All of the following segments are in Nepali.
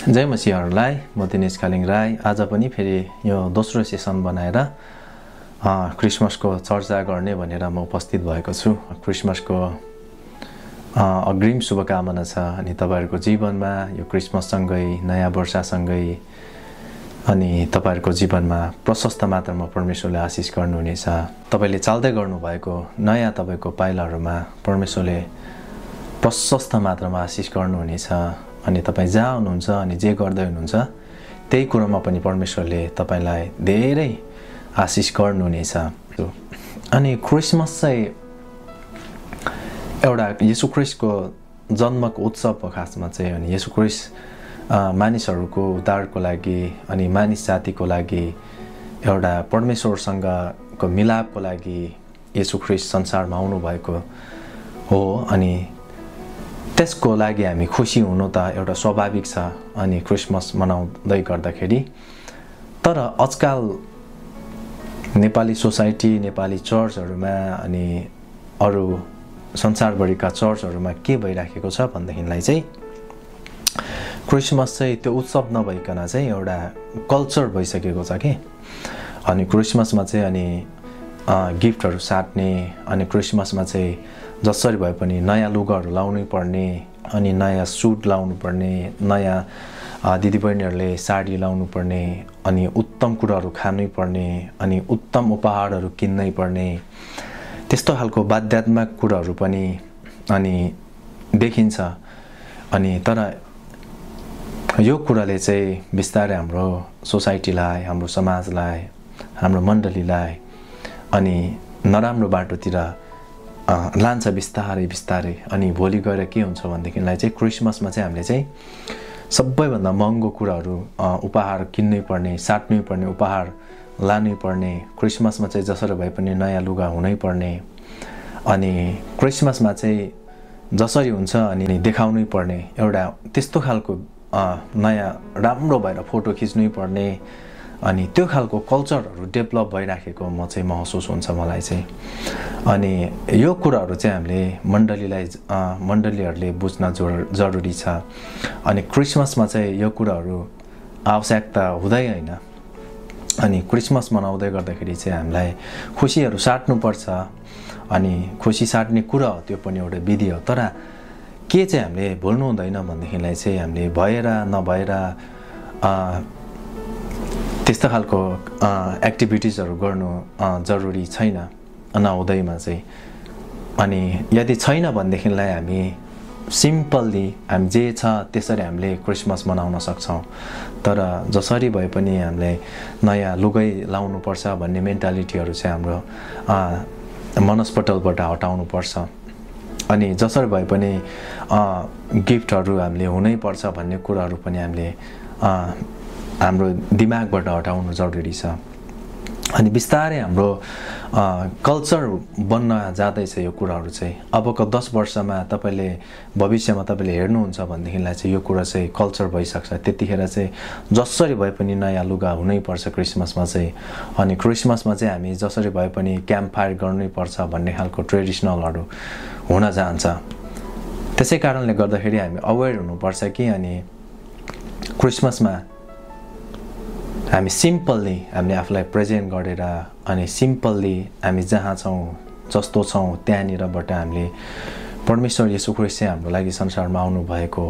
जय मसीहहरूलाई म दिनेश कालिङ राई आज पनि फेरि यो दोस्रो सेसन बनाएर क्रिसमसको चर्चा गर्ने भनेर म उपस्थित भएको छु। क्रिसमसको अग्रिम शुभकामना छ अनि तपाईहरुको जीवनमा यो क्रिसमससँगै नयाँ वर्षसँगै अनि तपाईहरुको जीवनमा प्रशस्त मात्रामा परमेश्वरले आशिष गर्नुहुनेछ। तपाईले चाल्दै गर्नुभएको नयाँ तपाईको पाइलाहरुमा परमेश्वरले प्रशस्त मात्रामा आशिष गर्नुहुनेछ अनि तपाई जहाँ हुनुहुन्छ अनि जे गर्दै हुनुहुन्छ त्यही कुरामा पनि परमेश्वरले तपाईलाई धेरै आशिष गर्नुहुनेछ। अनि क्रिसमस चाहिँ एउटा येशू ख्रीष्टको जन्मको उत्सव हो खासमा चाहिँ। अनि येशू ख्रीष्ट मानिसहरूको उद्धारको लागि अनि मानिस जातिको लागि एउटा परमेश्वरसँगको मिलापको लागि येशू ख्रीष्ट संसारमा आउनु भएको हो। अनि त्यसको लागि हामी खुसी हुनु त एउटा स्वाभाविक छ अनि क्रिसमस मनाउँदै गर्दाखेरि। तर आजकल नेपाली सोसाइटी नेपाली चर्चहरुमा अनि अरु संसारभरिका चर्चहरुमा के भइराखेको छ भन्दैखिलाई चाहिँ क्रिसमस चाहिँ त्यो उत्सव नभइकन चाहिँ एउटा कल्चर भइसकेको छ के। अनि क्रिसमसमा चाहिँ अनि गिफ्टहरु साट्ने अनि क्रिसमसमा चाहिँ जसरी भए पनि नयाँ लुगाहरु लाउनै पर्ने अनि नयाँ सुट लाउनु पर्ने नयाँ दिदीबहिनीहरुले साडी लाउनु पर्ने अनि उत्तम कुराहरु खानै पर्ने अनि उत्तम उपहारहरु किन्नै पर्ने त्यस्तो खालको बाध्यात्मक कुराहरु पनि अनि देखिन्छ। अनि तर यो कुराले चाहिँ बिस्तारै हाम्रो सोसाइटीलाई हाम्रो समाजलाई हाम्रो मण्डलीलाई अनि नराम्रो बाटोतिर लान्छ बिस्तारै बिस्तारै। अनि भोलि गएर के हुन्छ भन्देखिलाई चाहिँ क्रिसमसमा चाहिँ हामीले चाहिँ सबैभन्दा महँगो कुराहरु उपहार किन्नै पर्ने साट्नै पर्ने उपहार लानै पर्ने क्रिसमसमा चाहिँ जसरी भए पनि नयाँ लुगा हुनै पर्ने अनि क्रिसमसमा चाहिँ जसरी हुन्छ अनि देखाउनै पर्ने एउटा त्यस्तो खालको नयाँ राम्रो भएर फोटो खिच्नै पर्ने अनि त्यो खालको कल्चरहरु डेभलप भइराखेको म चाहिँ महसुस हुन्छ मलाई चाहिँ। अनि यो कुराहरु चाहिँ हामीले मण्डलीहरुले बुझ्न जरुरी छ। अनि क्रिसमसमा चाहिँ यो कुराहरु आवश्यकता हुँदै हैन। अनि क्रिसमस मनाउँदै गर्दाखेरि चाहिँ हामीलाई खुशीहरु साट्नु पर्छ अनि खुशी साट्ने कुरा हो त्यो पनि एउटा विधि हो। तर के चाहिँ हामीले भुल्नु हुँदैन भन्देखिलाई चाहिँ हामीले भएर नभएर त्यस्तो खालको एक्टिभिटिजहरु गर्नु जरुरी छैन नहुँदैमा चाहिँ। अनि यदि छैन भन्देखिलाई हामी सिम्पली हामी जे छ त्यसरी हामीले क्रिसमस मनाउन सक्छौं। तर जसरी भए पनि हामीले नयाँ लुगै लाउनु पर्छ भन्ने मेन्टालिटीहरु चाहिँ हाम्रो मनस्पटलबाट हटाउनु पर्छ। अनि जसरी भए पनि गिफ्टहरु हामीले हुनै पर्छ भन्ने कुराहरु पनि हामीले हाम्रो दिमागबाट हटाउनु जरुरी छ। अनि बिस्तारै हाम्रो कल्चर बन्न जाँदैछ यो कुराहरु चाहिँ। अबको 10 वर्षमा तपाईले भविष्यमा तपाईले हेर्नुहुन्छ भन्देखिलाई चाहिँ यो कुरा चाहिँ कल्चर भइसक्छ। त्यतिखेर चाहिँ जसरी भए पनि नयाँ लुगा हुनै पर्छ क्रिसमसमा चाहिँ। अनि क्रिसमसमा चाहिँ हामी जसरी भए पनि क्याम्प फायर गर्नै पर्छ भन्ने खालको ट्रेडिसनलहरु हुन जान्छ। त्यसै कारणले गर्दाखेरि हामी अवेयर हुनुपर्छ कि अनि क्रिसमसमा हामी सिम्पली हामीले आफुलाई प्रेजेन्ट गरेर अनि सिम्पली हामी जहाँ छौं जस्तो छौं त्यहाँनिरबाट हामीले परमेश्वर येशू ख्रीष्ट चाहिँ हाम्रो लागि संसारमा आउनु भएको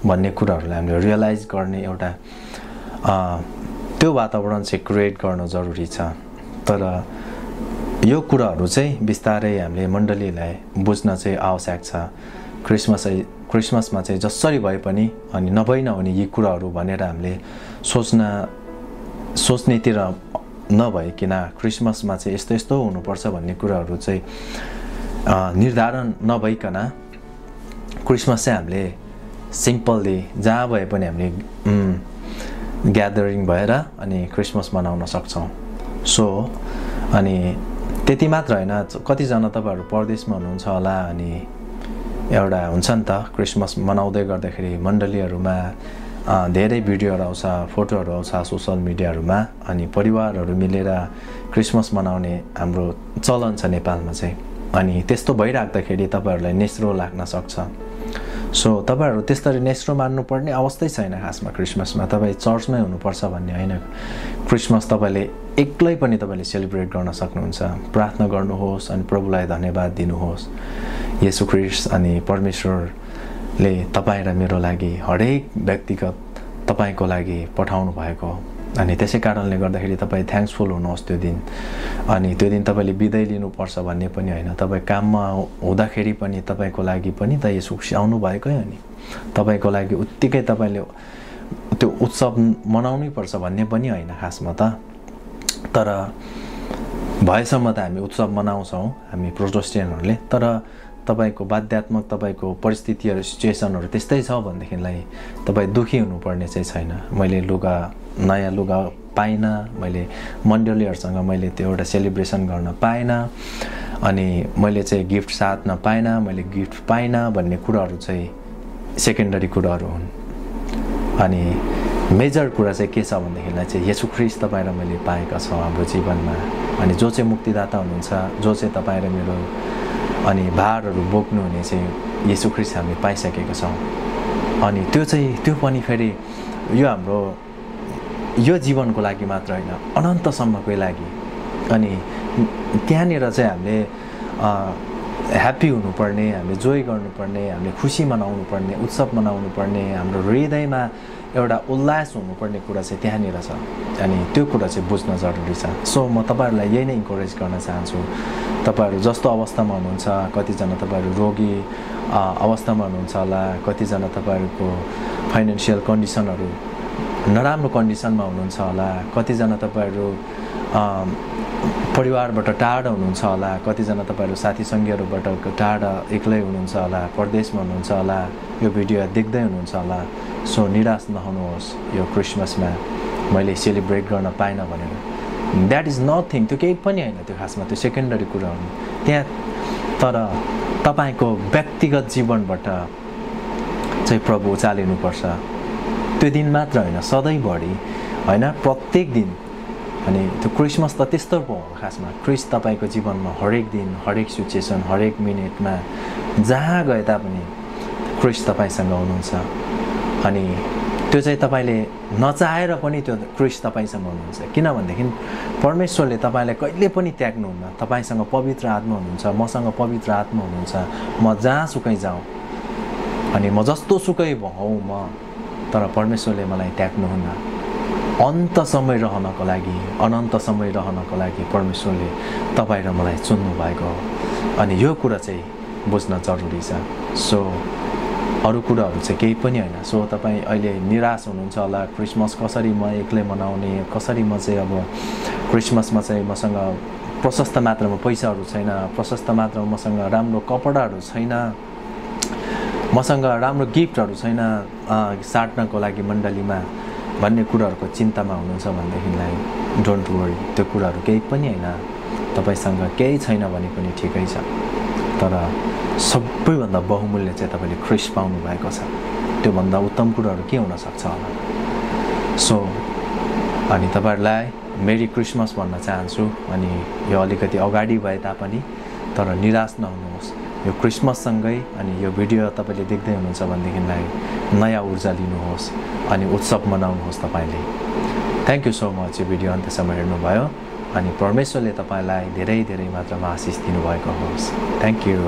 भन्ने कुराहरुलाई हामीले रियलाइज गर्ने एउटा त्यो वातावरण चाहिँ क्रिएट गर्न जरुरी छ। तर यो कुराहरु चाहिँ बिस्तारै हामीले मण्डलीलाई बुझ्न चाहिँ आवश्यक छ। क्रिसमसमा चाहिँ जसरी भए पनि अनि नभई नहुने यी कुराहरु भनेर हामीले सोच्नेतिर नभइकिन क्रिसमसमा चाहिँ यस्तो यस्तो हुनुपर्छ भन्ने कुराहरु चाहिँ निर्धारण नभइकन क्रिसमस चाहिँ हामीले सिम्पली जहाँ भए पनि हामीले ग्यादरिङ भएर अनि क्रिसमस मनाउन सक्छौं। सो अनि त्यति मात्र हैन कति जना तपाईहरु परदेशमा हुनुहुन्छ होला अनि एउटा हुन्छ नि त क्रिसमस मनाउँदै गर्दाखेरि मण्डलीहरुमा धेरै भिडियोहरु आउँछ फोटोहरु आउँछ सोशल मिडियाहरुमा अनि परिवारहरु मिलेर क्रिसमस मनाउने हाम्रो चलन छ नेपालमा चाहिँ। अनि त्यस्तो भइराख्दाखेरि तपाईहरुलाई नेस्रो लाग्न सक्छ। सो तपाईँहरू त्यसरी नेस्रो मान्नुपर्ने अवस्थै छैन खासमा क्रिसमसमा तपाईँ चर्चमै हुनुपर्छ भन्ने होइन क्रिसमस तपाईँले एक्लै पनि तपाईँले सेलिब्रेट गर्न सक्नुहुन्छ प्रार्थना गर्नुहोस् अनि प्रभुलाई धन्यवाद दिनुहोस् येशू ख्रीष्ट अनि परमेश्वरले तपाईँ र मेरो लागि हरेक व्यक्तिगत तपाईँको लागि पठाउनु भएको अनि त्यसै कारणले गर्दाखेरि तपाईँ थ्याङ्क्सफुल हुनुहोस् त्यो दिन अनि त्यो दिन तपाईँले बिदाई लिनुपर्छ भन्ने पनि होइन तपाईँ काममा हुँदाखेरि पनि तपाईँको लागि पनि त येशू ख्रीष्ट आउनु भएकै हो नि तपाईँको लागि उत्तिकै तपाईँले त्यो उत्सव मनाउनै पर्छ भन्ने पनि होइन खासमा त तर भएसम्म त हामी उत्सव मनाउँछौँ हामी प्रोटेस्टेन्टहरूले तर तपाईको बाध्यात्मक तपाईको परिस्थितिहरू सिचुएसनहरू त्यस्तै छ भनेदेखिलाई तपाईँ दुखी हुनुपर्ने चाहिँ छैन मैले नयाँ लुगा पाइनँ मैले मण्डलीहरूसँग मैले त्यो एउटा सेलिब्रेसन गर्न पाइनँ अनि मैले चाहिँ गिफ्ट साट्न पाइनँ मैले गिफ्ट पाइनँ भन्ने कुराहरू चाहिँ सेकेन्डरी कुराहरू हुन् अनि मेजर कुरा चाहिँ के छ भनेदेखिलाई चाहिँ येशू ख्रीष्ट तपाईँ र मैले पाएका छौँ हाम्रो जीवनमा अनि जो चाहिँ मुक्तिदाता हुनुहुन्छ जो चाहिँ तपाईँ र मेरो अनि भारहरू बोक्नुहुने चाहिँ येशू ख्रीष्ट हामी पाइसकेका छौँ अनि त्यो पनि फेरि यो हाम्रो यो जीवनको लागि मात्र होइन अनन्तसम्मकै लागि अनि त्यहाँनिर चाहिँ हामीले ह्याप्पी हुनुपर्ने हामीले जोय गर्नुपर्ने हामीले खुसी मनाउनु पर्ने उत्सव मनाउनु पर्ने हाम्रो हृदयमा एउटा उल्लास हुनुपर्ने कुरा चाहिँ त्यहाँनिर छ अनि त्यो कुरा चाहिँ बुझ्न जरुरी छ सो म तपाईँहरूलाई यही नै इन्करेज गर्न चाहन्छु तपाईँहरू जस्तो अवस्थामा हुनुहुन्छ कतिजना तपाईँहरू रोगी अवस्थामा हुनुहुन्छ होला कतिजना तपाईँहरूको फाइनेन्सियल कन्डिसनहरू नराम्रो कन्डिसनमा हुनुहुन्छ होला कतिजना तपाईँहरू परिवारबाट टाढा हुनुहुन्छ होला कतिजना तपाईँहरू साथी सङ्गीहरूबाट टाढा एक्लै हुनुहुन्छ होला परदेशमा हुनुहुन्छ होला यो भिडियो देख्दै हुनुहुन्छ होला सो निराश नहुनुहोस् यो क्रिसमसमा मैले सेलिब्रेट गर्न पाइनँ भनेर द्याट इज नथिङ त्यो केही पनि होइन त्यो खासमा त्यो सेकेन्डरी कुरा हो त्यहाँ तर तपाईँको व्यक्तिगत जीवनबाट चाहिँ प्रभु उचालिनुपर्छ त्यो दिन मात्र होइन सधैँभरि होइन प्रत्येक दिन अनि त्यो क्रिसमस त त्यस्तो पो हो खासमा क्रिस्ट तपाईँको जीवनमा हरेक दिन हरेक सिचुएसन हरेक मिनटमा जहाँ गए तापनि क्रिस्ट तपाईँसँग हुनुहुन्छ अनि त्यो चाहिँ तपाईँले नचाहेर पनि त्यो क्रिस्ट तपाईँसँग हुनुहुन्छ किनभनेदेखि परमेश्वरले तपाईँलाई कहिले पनि त्याग्नुहुन्न तपाईँसँग पवित्र आत्मा हुनुहुन्छ मसँग पवित्र आत्मा हुनुहुन्छ म जहाँसुकै जाउँ अनि म जस्तो सुकै हौँ म तर परमेश्वरले मलाई त्याग्नुहुन्न अन्त समय रहनको लागि अनन्त समय रहनको लागि परमेश्वरले तपाईँ र मलाई चुन्नु भएको हो अनि यो कुरा चाहिँ बुझ्न जरुरी छ सो अरू कुराहरू चाहिँ केही पनि होइन सो तपाईँ अहिले निराश हुनुहुन्छ होला क्रिसमस कसरी म एक्लै मनाउने कसरी म चाहिँ अब क्रिसमसमा चाहिँ मसँग प्रशस्त मात्रामा पैसाहरू छैन प्रशस्त मात्रामा मसँग राम्रो कपडाहरू छैन मसँग राम्रो गिफ्टहरू छैन साट्नको लागि मण्डलीमा भन्ने कुराहरूको चिन्तामा हुनुहुन्छ भनेदेखिलाई डोन्ट वरी त्यो कुराहरू केही पनि होइन तपाईँसँग केही छैन भने पनि ठिकै छ तर सबैभन्दा बहुमूल्य चाहिँ तपाईँले ख्रिस्ट पाउनु भएको छ त्योभन्दा उत्तम कुराहरू के हुन सक्छ होला सो अनि तपाईँहरूलाई मेरी क्रिसमस भन्न चाहन्छु अनि यो अलिकति अगाडि भए तापनि तर निराश नहुनुहोस् यो क्रिसमससँगै अनि यो भिडियो तपाईँले देख्दै हुनुहुन्छ भनेदेखिलाई नयाँ ऊर्जा लिनुहोस् अनि उत्सव मनाउनुहोस् तपाईँले थ्याङ्क यू सो मच यो भिडियो अन्त्यसम्म हेर्नुभयो अनि परमेश्वरले तपाईँलाई धेरै धेरै मात्रामा आशिष दिनुभएको होस् थ्याङ्क यू